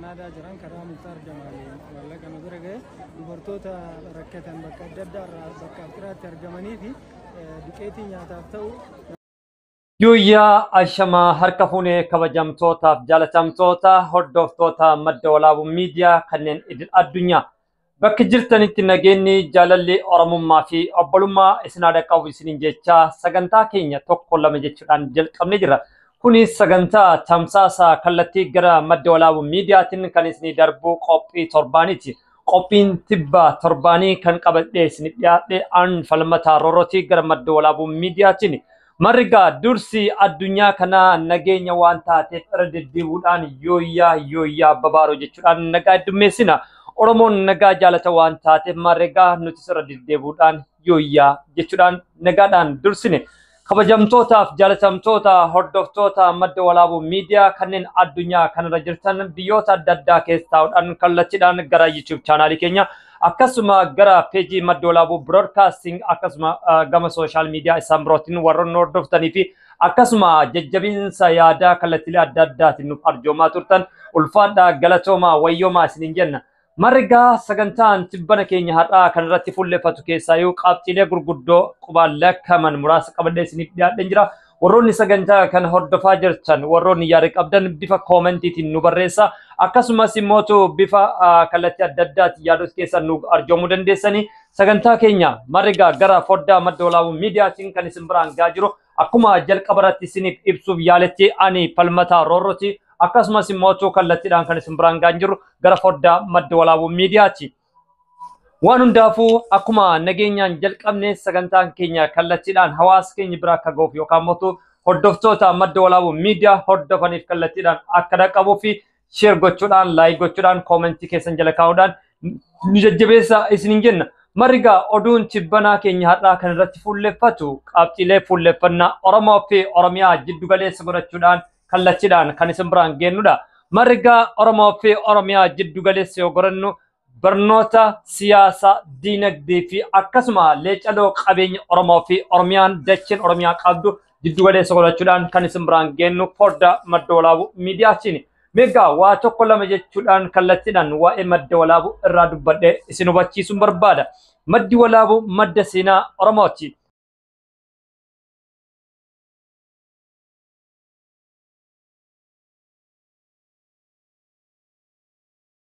Kanaadaa jiran karaa Muktaar Jamaaliin maallaqa nu bira ga'e dubartoota rakkatan bakka adda addaa irraa bakka Aftiraatti argamanii fi duqeetii nyaataaf ta'u. Yuuyyaa ashamaa harka fuunee kabajamtootaaf jaalatamtoota hordoftoota Madda Walaabuu Miidiyaa kanneen idil addunyaa bakki jirtanitti nageenyi jaalalli Oromummaa fi obbolummaa isin haa dhaqqabu isiniin jechaa sagantaa keenya tokko lama jechuudhaan jalqabne jira. Kunis sagantaa tamsaasa kallattii gara Madda Walaabuu Miidiyaatiin kan isinii darbu qophii torbaaniiti. Qophiin tibba torbaanii kan qabadhee isinii dhiyaadhe an Falmataa Roorootii gara Madda Walaabuu Miidiyaatiin. Marga dursi addunyaa kanaa nageenya waan taateef irra deddeebi'uudhaan yooyyaa yooyyaa babaaroo jechuudhaan nagaa heddummeessina. Oromoon nagaa jaalata waan taateef margaa nutis irra deddeebi'uudhaan yooyyaa jechuudhaan nagaadhaan dursine. Kabajamtootaaf jaalatamtoota hordoftoota Madda Walaabuu Miidiyaa kanneen addunyaa kanarra jirtan biyyoota adda addaa keessa taa'uudhaan kallattiidhaan gara YouTube chaanaalii keenya akkasuma gara peejii Madda Walaabuu Broadcasting akkasuma gama sooshaal miidiyaa isaan birootiin warroonni hordoftanii fi akkasuma jajjabinsa yaadaa kallattiilee adda addaatiin nuuf arjoomaa turtan ulfaadhaa galatoomaa wayyoomaa isiniin jenna. Margaa sagantaan tibbana keenya har'aa kan irratti fuulleffatu keessaayyuu qabxiilee gurguddoo qubaan lakkaa'aman muraasa qabadhee isiniif dhiyaadheen jira. Warroonni sagantaa kana hordofaa jirtan warroonni yaada qabdan bifa koomentiitiin nu barreessa. Akkasumas immoo bifa kallattii adda addaatiin yaadota keessan nu arjoomuu dandeessanii. Sagantaa keenya margaa gara foddaa Madda Walaabuu Miidiyaatiin kan isin biraan gahaa jiru akkuma jalqaba irratti isiniif ibsuuf yaaletti ani Falmataa Roorrooti. Akkasumas immoo kallattiidhaan kan isin biraan gahaa jiru gara foddaa Madda Walaabuu Miidiyaati. Waan hundaafuu akkuma nageenyaan jalqabne sagantaan keenya kallattiidhaan hawaasa keenya bira akka gahuuf yookaan immoo hordoftoota Madda Walaabuu Miidiyaa hordofaniif kallattiidhaan akka dhaqqabuu fi sheer gochuudhaan, laayik gochuudhaan, koomentii keessan jala kaa'uudhaan nu jajjabeessa isiniin jenna. Margaa oduun tibbanaa keenya har'aa kan irratti fuulleffatu qabxiilee fuulleffannaa Oromoo fi Oromiyaa jiddu galeessa godhachuudhaan kallattiidhaan kan isin biraan geennudha. Margaa Oromoo fi Oromiyaa jiddu galeessa yoo godhannu barnoota siyaasaa, diinagdee fi akkasuma leecaloo qabeenya Oromoo fi Oromiyaan dacheen Oromiyaa qabdu jiddu galeessa godhachuudhaan kan isin biraan geennu foddaa Madda Walaabuu Miidiyaatiin. Meegaa waa tokko lama jechuudhaan kallattiidhaan waa'ee Madda Walaabuu irraa dubbadhee isin hubachiisuun barbaada. Maddi Walaabuu madda seenaa Oromooti.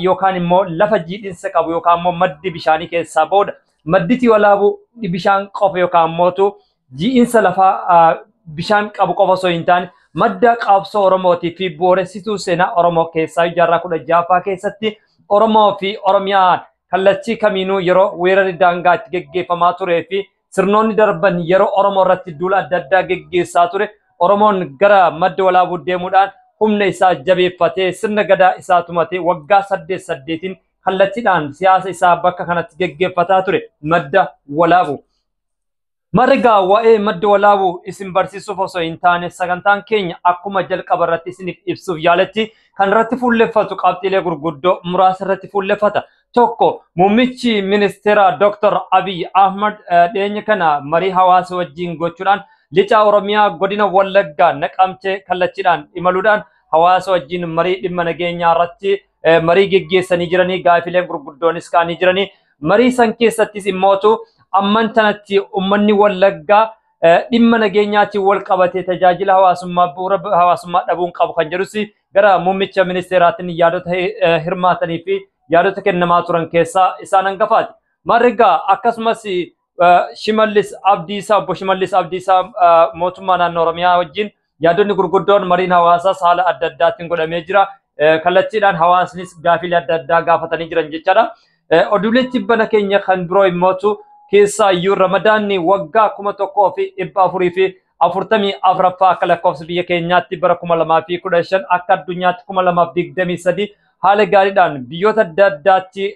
Yookaan immoo lafa jiidhinsa qabu yookaan immoo maddi bishaanii keessaa booda madditi Walaabuu bishaan qofa yookaan immoo jiidhinsa lafaa bishaan qabu qofa osoo hin taane madda qabsoo Oromootii fi booressituu seenaa Oromoo keessaa jaarraa 16ffaa keessatti Oromoo fi Oromiyaan kallattii kamiinuu yeroo weerarri daangaa itti geggeeffamaa turee fi sirnoonni darban yeroo Oromoo irratti duula adda addaa geggeessaa ture Oromoon gara Madda Walaabuu deemuudhaan humna isaa jabeeffatee sirna gadaa isaa tumatee waggaa 8 8 kallattiidhaan siyaasa isaa bakka kanatti geggeeffataa ture Madda Walaabuu. Margaa waa'ee Madda Walaabuu isin barsiisuuf osoo hin taane sagantaan keenya akkuma jalqaba irratti isiniif ibsuuf yaaletti kan irratti fuulleffatu qabxiilee gurguddoo muraasa irratti fuulleffata. Tokko, muummichi ministeera Dr. Abiy Ahmad dhiyeenya kana marii hawaasa wajjin gochuudhaan lixa Oromiyaa godina Wallaggaa Naqamtee kallattiidhaan imaluudhaan hawaasa wajjin marii dhimma nageenyaa irratti marii geggeessanii jiranii gaafileen gurguddoonis ka'anii jiranii. Marii san keessattis immootu amman tanatti uummanni Wallaggaa dhimma nageenyaatiin wal qabatee tajaajila hawaasummaa bu'uura hawaasummaa dhabuun qabu kan jedhus gara muummicha ministeeraatiin yaadota hirmaatanii fi yaadota kennamaa turan keessaa isaan hangafaati. Margaa akkasumas Shimallis Abdiisaa obbo Shimallis Abdiisaa mootummaa naannoo Oromiyaa wajjin yaadonni gurguddoon mariin hawaasaas haala adda addaatiin godhamee jira. Kallattiidhaan hawaasnis gaafilee adda addaa gaafatanii jiran jechaadha. Oduulee tibbana keenya kan biroo immootu keessaayyuu Ramadaanni waggaa 1444ffaa akka lakkoofsa biyya keenyaatti bara 2015 akka addunyaatti 2023 haala gaariidhaan biyyoota adda addaatti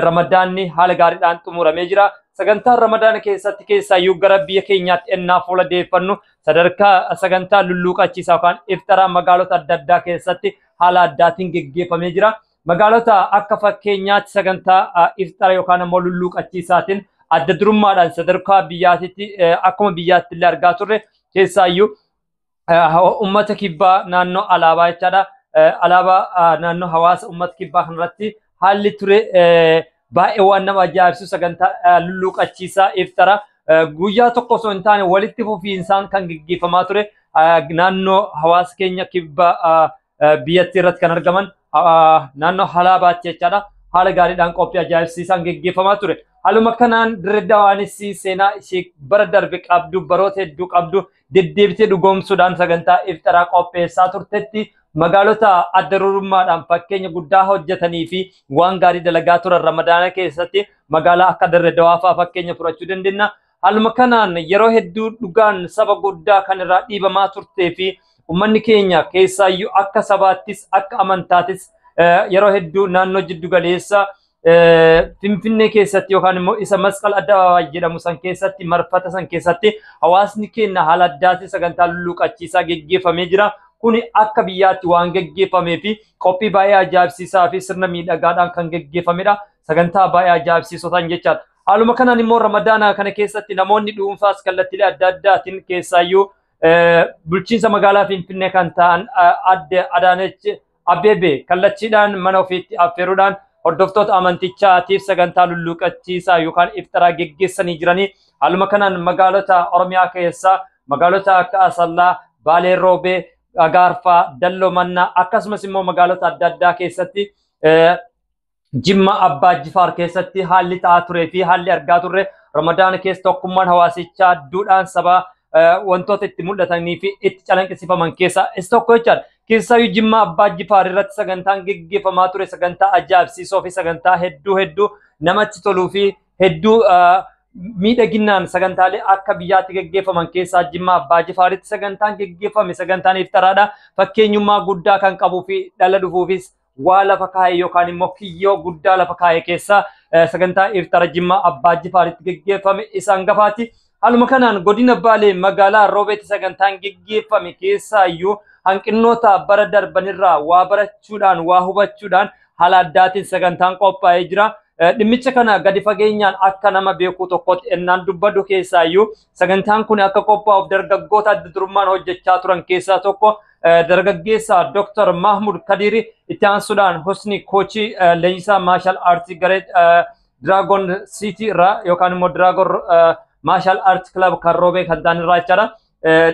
Ramadaanni haala gaariidhaan xumuramee jira. Sagantaan Ramadaana keessatti keessaayyuu gara biyya keenyaatti ennaa fuula deeffannu sadarkaa sagantaa lulluuqachiisaa yookaan iftaraa magaalota adda addaa keessatti haala addaatiin geggeeffamee jira. Magaalota akka fakkeenyaatti sagantaa iftara yookaan ammoo lulluuqachiisaatiin adda durummaadhaan sadarkaa biyyaatitti akkuma biyyaatti illee argaa turre keessaayyuu uummata kibbaa naannoo alaabaa jechaadha. Alaabaa naannoo hawaasa uummata kibbaa kanarratti haalli ture baay'ee waan nama ajaa'ibsiisu sagantaa lulluuqachiisaa iftara guyyaa tokko osoo hin taane walitti fufiinsaan kan gaggeeffamaa ture naannoo hawaasa keenya kibba biyyattii irratti kan argaman naannoo Halaabaatti jechaadha. Haala gaariidhaan qophii ajaa'ibsiisaan gaggeeffamaa ture. Haaluma kanaan Dirree Dawaanis seenaa ishee bara darbe qabdu baroota hedduu qabdu deddeebitee dhugoomsuudhaan sagantaa iftaraa qopheessaa turtetti magaalota adda durummaadhaan fakkeenya guddaa hojjetanii fi waan gaarii dalagaa turan Ramadaana keessatti magaalaa akka Dirree Dawaa fa'aa fakkeenya fudhachuu dandeenya. Haaluma kanaan yeroo hedduu dhugaan saba guddaa kan irraa dhiibamaa turtee fi uummanni keenya keessaayyuu akka sabaattis akka amantaatis yeroo hedduu naannoo jiddu galeessa Finfinnee keessatti yookaan immoo isa Masqal Addabaabaay jedhamu san keessatti marfata san keessatti hawaasni keenya haala addaatiin sagantaa lulluuqachiisaa geggeeffamee jira. Kuni akka biyyaatti waan geggeeffamee fi qophii baay'ee ajaa'ibsiisaa fi sirna miidhagaadhaan kan geggeeffamedha. Sagantaa baay'ee ajaa'ibsiisoo ta'an jechaadha. Haaluma kanaan immoo Ramadaana kana keessatti namoonni dhuunfaas kallattiilee adda addaatiin keessaayyuu bulchiinsa magaalaa Finfinnee kan ta'an adde Adaanech Abeebee kallattiidhaan mana ofiitti affeeruudhaan hordoftoota amantichaatiif sagantaa lulluuqachiisaa yookaan iftaraa geggeessanii jiranii. Haaluma kanaan magaalota Oromiyaa keessaa magaalota akka Asallaa, Baalee Roobee, Agaarfaa, Dalloo Mannaa akkasumas immoo magaalota adda addaa keessatti Jimma Abbaa Jifaar keessatti haalli ta'aa turee fi haalli argaa turre Ramadaana keessa tokkummaan hawaasichaa duudhaan sabaa wantoota itti mul'atanii fi itti calanqisiifaman keessaa isa tokko jechaadha. Keessaayyuu Jimma Abbaa Jifaar irratti sagantaan geggeeffamaa ture sagantaa ajaa'ibsiisoo fi sagantaa hedduu hedduu namatti toluu fi hedduu miidhaginaan sagantaalee akka biyyaatti geggeeffaman keessaa Jimma Abbaa Jifaaritti sagantaan geggeeffame sagantaan iftaraadha. Fakkeenyummaa guddaa kan qabuu fi dhala dhufuufis waa lafa kaa'e yookaan immoo kiyyoo guddaa lafa kaa'e keessaa sagantaa iftara Jimma Abbaa Jifaaritti geggeeffame isa hangafaati. Haaluma kanaan godina Baalee magaalaa Roobeetti sagantaan geggeeffame keessaayyuu hanqinnoota bara darbanirraa waa barachuudhaan waa hubachuudhaan haala addaatiin sagantaan qophaa'ee jira. Dhimmicha kana gadi fageenyaan akka nama beekuu tokkotti ennaan dubbadhu keessaayyuu sagantaan kun akka qophaa'uuf dargaggoota adda durummaan hojjechaa turan keessaa tokko dargaggeessa Dr. Mahmud Kadiri itti aansuudhaan Husni Koochii leenjisaa maashal aartii garee Dragon City irraa yookaan immoo Dragon Martial Arts Club kan Roobee kan ta'an irraa jechaadha.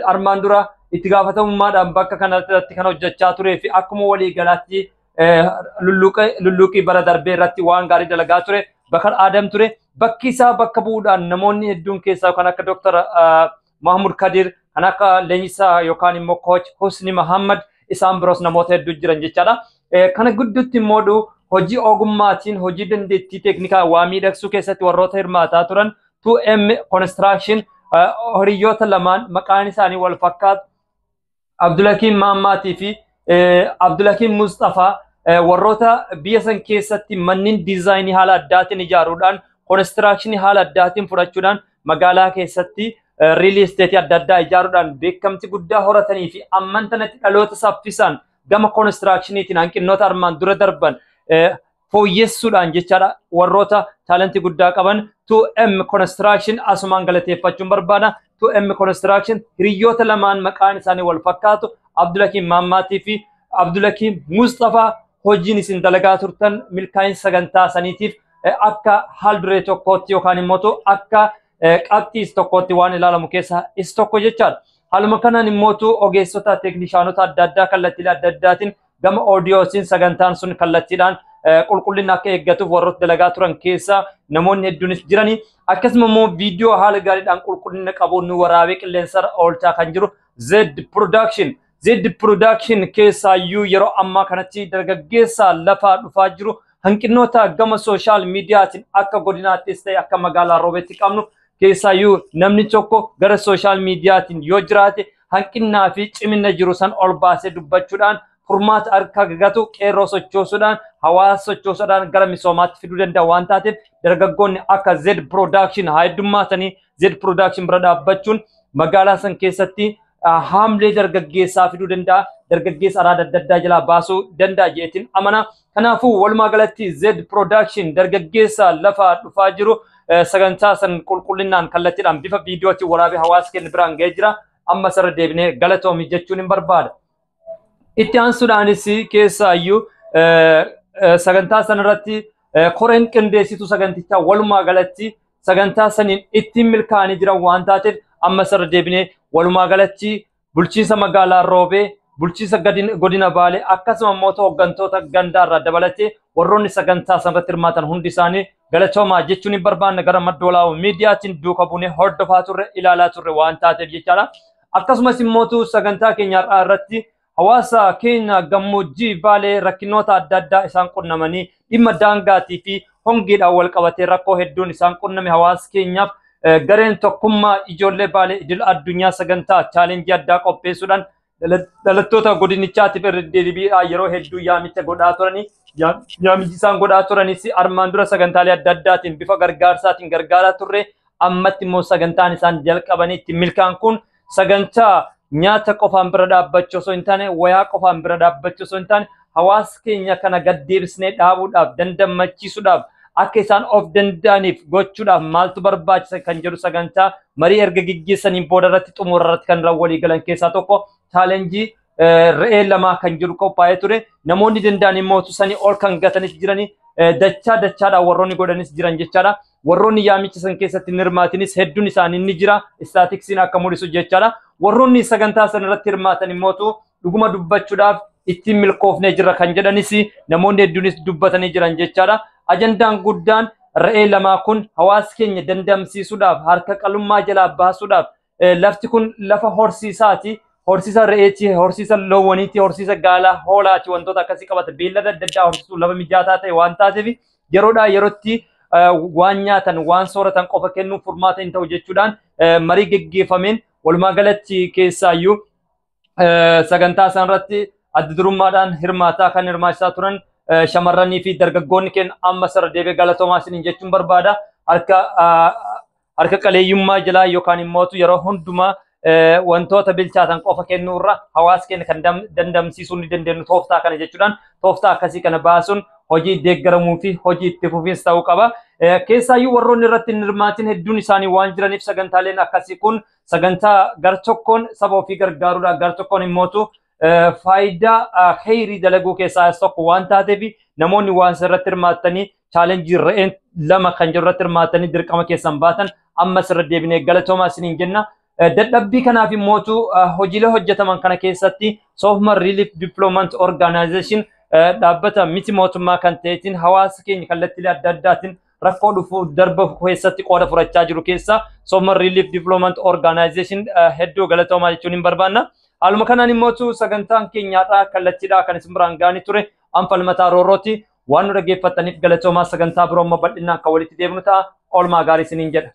Armaan dura itti gaafatamummaadhaan bakka kanarratti kan hojjechaa turee fi akkuma waliigalaatti lulluuqii bara darbee irratti waan gaarii dalagaa ture Bakar Adam ture. Bakki isaa bakka bu'uudhaan namoonni hedduun keessaa kan akka Dr. Mahmud Kadir kan akka leenjisaa yookaan immoo Coach Husni Muhammad isaan biroos namoota hedduu jiran jechaadha. Kana gidduutti immoo hojii ogummaatiin hojii dandeettii teeknikaa waa miidhagsuu keessatti warroota hirmaataa turan 2M Construction hiriyoota lamaan maqaan isaanii wal fakkaatu Abdulhakiim Maammaatii fi Abdulhakiim Mustafaa warroota biyya san keessatti manneen diizaayinii haala addaatiin ijaaruudhaan konistirakshinii haala addaatiin fudhachuudhaan magaalaa keessatti riil isteetii adda addaa ijaaruudhaan beekamtii guddaa horatanii fi amman tanatti dhaloota saffisaan gama konistiraakshiniitiin hanqinnoota armaan dura darban fooyyessuudhaan jechaadha warroota taalentii guddaa qaban 2M Construction asumaan galateeffachuun barbaada. 2M Construction hiriyoota lamaan maqaan isaanii wal fakkaatu Abdulhakiim Maammaatii fi Abdulhakiim Mustafaa hojiin isin dalagaa turtan milkaa'insa sagantaa saniitiif akka haal duree tokkootti yookaan immoo akka qabxiis tokkootti waan ilaalamu keessaa isa tokko jechaadha. Haaluma kanaan immoo ogeessota teeknishaanota adda addaa kallattiilee adda addaatiin gama oodiyoosiin sagantaan sun kallattiidhaan qulqullina akka eeggatuuf warroota dalagaa turan keessaa namoonni hedduunis jiranii. Akkasuma immoo viidiyoo haala gaariidhaan qulqullina qabuun nu waraabee qilleensarra oolchaa kan jiru Z Production. Z Production keessaayyuu yeroo ammaa kanatti dargaggeessa lafaa dhufaa jiru hanqinnoota gama sooshaal miidiyaatiin akka godinaattis ta'e akka magaalaa Roobeetti qabnu keessaayyuu namni tokko gara sooshaal miidiyaatiin yoo jiraate hanqinnaa fi cimina jiru san ol baasee dubbachuudhaan furmaata harka gatu qeerroo sochoosuudhaan hawaasa sochoosuudhaan gara misoomaatti fiduu danda'a waan taateef dargaggoonni akka Z Production haa heddummaatanii Z Production bira dhaabbachuun magaalaa san keessatti haamlee dargaggeessaa fiduu danda'a. Dargaggeessa araada adda addaa jalaa baasuu danda'a jeetiin amana. Kanaafuu walumaa galatti Z Production dargaggeessa lafa dhufaa jiru sagantaa san qulqullinaan kallattiidhaan bifa viidiyootiin waraabee hawaasa keenya biraan ga'ee jira. Amma sarara deebinee galatoomi jechuun hin barbaada. Itti aansuudhaanis keessaayyuu sagantaa sanarratti koreen qindeessituu sagantichaa walumaa galatti sagantaa saniin ittiin milkaa'anii jiran waan taateef amma irra deebinee walumaa galatti bulchiinsa magaalaa Roobee, bulchiinsa godina Baalee akkasuma immoo hooggantoota gandaarraa dabalatee warroonni sagantaa sanarratti hirmaatan hundi isaanii galatoomaa jechuun hin barbaanne gara Madda Walaabuu Miidiyaatiin duuka buunee hordofaa turre, ilaalaa turre waan taateef jechaadha. Akkasumas immoo sagantaa keenya har'aa irratti hawaasa keenya gammoojjii Baalee rakkinoota adda addaa isaan qunnamanii dhimma daangaatii fi hongeedhaan wal qabatee rakkoo hedduun isaan qunname hawaasa keenyaaf gareen tokkummaa ijoollee Baalee idil addunyaa sagantaa chaalenjii addaa qopheessuudhaan dhalattoota godinichaatiif irra deddeebiidhaan yeroo hedduu yaamicha godhaa turanii, yaamichi isaan godhaa turanis armaan dura sagantaalee adda addaatiin bifa gargaarsaatiin gargaaraa turre. Ammatti immoo sagantaan isaan jalqabanii itti milkaan kun sagantaa nyaata qofaan bira dhaabbachuu osoo hin taane, wayaa qofaan bira dhaabbachuu osoo hin taane, hawaasa keenya kana gad deebisnee dhaabuudhaaf, dandammachiisuudhaaf, akka isaan of danda'aniif gochuudhaaf maaltu barbaachisa kan jedhu sagantaa marii erga geggeessaniin booda irratti xumura irratti kan walii galan keessaa tokko chaalenjii re'ee lamaa kan jedhu qophaa'ee ture. Namoonni danda'an immoo sanii ol kan gatanis jiranii, dachaa dachaadhaan warroonni godhanis jiran jechaadha. Warroonni yaamicha san keessatti hin hirmaatinis hedduun isaanii ni jira. Istaatiksiin akka mul'isu jechaadha. Warroonni sagantaa san irratti hirmaatan immootu dhuguma dubbachuudhaaf ittiin milkoofnee jirra kan jedhanis namoonni hedduunis dubbatanii jiran jechaadha. Ajandaan guddaan re'ee lamaa kun hawaasa keenya dandamsiisuudhaaf, harka qalummaa jalaa baasuudhaaf, lafti kun lafa horsiisaati. Horsiisa re'eeti, horsiisa loowwaniiti, horsiisa gaalaa, hoolaati, wantoota akkasii qabata. Beellada adda addaa horsiisuu lafa mijataa ta'e waan taateef yeroodhaa yerootti waan nyaatan, waan sooratan qofa kennuun furmaata hin ta'u jechuudhaan marii geggeeffameen walumaa galatti keessaayyuu sagantaa sanarratti adda durummaadhaan hirmaataa kan hirmaachisaa turan shamarranii fi dargaggoonni keenya amma sarara deebi'ee galatoomaa isiniin jechuun barbaada. Harka qaleeyyummaa jalaa yookaan immoo yeroo hundumaa wantoota bilchaatan qofa kennuurra hawaasa keenya kan dandamsiisuu ni dandeenyu tooftaa kana jechuudhaan tooftaa akkasii kana baasuun hojii deeggaramuu fi hojii itti fufiinsa ta'uu qaba. Keessaayyuu warroonni irratti hin hirmaatin hedduun isaanii waan jiraniif sagantaaleen akkasii kun sagantaa gar tokkoon saba ofii gargaaruudha, gar tokkoon immootu faayidaa kheyrii dalaguu keessaa tokko waan taateef namoonni waan irratti hirmaattanii chaalenjii re'een lama kan jiru irratti hirmaattanii dirqama keessan baatan amma sirra deebinee galatoomaa isiniin jenna. Dadhabbii kanaaf immootu hojiilee hojjetaman kana keessatti Soofmar Relief Development Organization dhaabbata miti mootummaa kan ta'eetiin hawaasa keenya kallattiilee adda addaatiin rakkoo dhufuu darba keessatti qooda fudhachaa jiru keessa Soofmar Relief Development Organization hedduu galatoomaa jechuun hin barbaanna. Haaluma kanaan immootu sagantaan keenyaadhaa kallattiidhaa kan isin biraan ga'anii ture Anfalmataa Roorrooti. Waan nu dhaggeeffattaniif galatoomaa, sagantaa biroo immoo bal'inaan kan walitti deebinu ta'a. Oolmaa gaarii isiniin jedha.